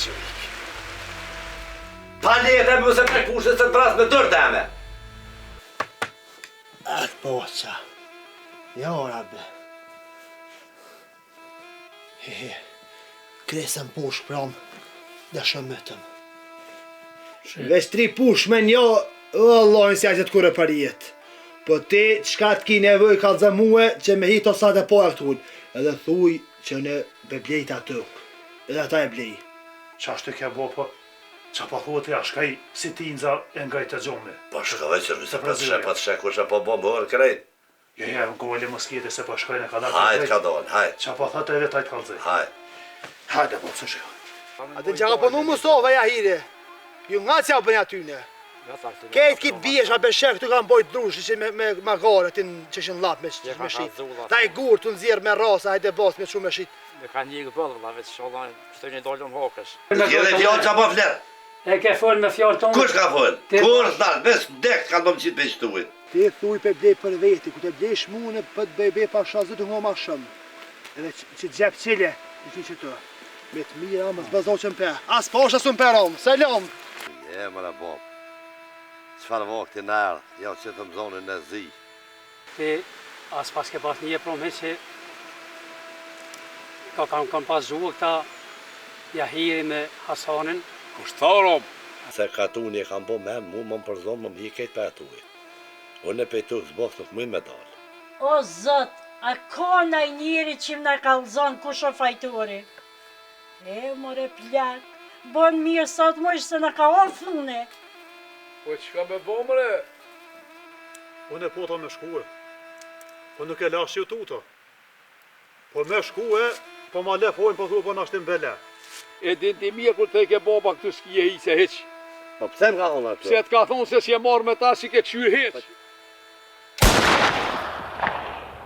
që ik. Pa letë e mëse me kushë se të vras me dorë teme. Atë poqa. Ja, ora be. He he. Kresën push pram. Dhe shëmëtëm. Veç tri push me një, Allahin si ajtë të për jetë. Po ti, qka të ki nevoj kallëzë mue, që me hi to sa të po e këtu. Edhe thuj që në be blejt atë. Edhe ata e blej. Qa është të ke bo, po, qa po thuhet ja, shkaj si tinza e ngaj të gjumi. Po shka veç që se po të shë, po të shë, kush e po bo më hërë krejt. Jo, jo, gole mos kjete se po shkojnë e ka dalë. Hajt ka dalë, hajt. Qa po thotë edhe tajt kallëzoj. Hajt. Hajde, po, pse shkoj. A të gjaka po nu Mustafa ja hire. Ju nga që ja bënja atyne. Kejt kit biesh a beshe këtu kanë bojt drush që me, me magare aty në që ishin llap me, me shit. Ta i gur të nxjerr me rasa, hajde bas me çu me shit. Me ka një bëllë, vëlla, veç sholla, kështu një dolëm hokësh. Gjithë fjalë që po flet. E ke fol me fjalë tonë. Kush ka fol? Kur s'dal, veç dek ka do më qitë pe qëtuit. Ti thuj pe blej për veti, ku të blesh mune për të bëj be pasha zotë nga ma shumë. Edhe që, që xhep qile, i ki që të. Me të mira, mos bëzo që më pe. As pasha s'më pe rom, selam. Je, mëre bob. Çfarë vakti në erdh, ja që të më zonin në zi. Ti as pas ke pas një prom hiç që ka kam kam pas gjuhë këta Jahiri me Hasanin. Kush tha rob? Se katuni e kam bo men, mu më më përzon, më më hi kejt pa e tujt. Unë e pej tukës bos nuk muj me dalë. O zot, a ka naj njeri që më na kallzon kush o fajtori? E more plak, bon mirë sot mojsh se na ka ardh fune. Po çka me bo mre? Unë e pota me shkue. Po nuk e lash ju tuta. Po me shkue, po ma le fojnë, po thua po na shtim bele. E din ti mirë kur të ke baba këtu s'kije hiqe hiq. Po pse më ka thonë atë? Pse të ka thonë se s'je marrë me ta si ke kqyr hiq.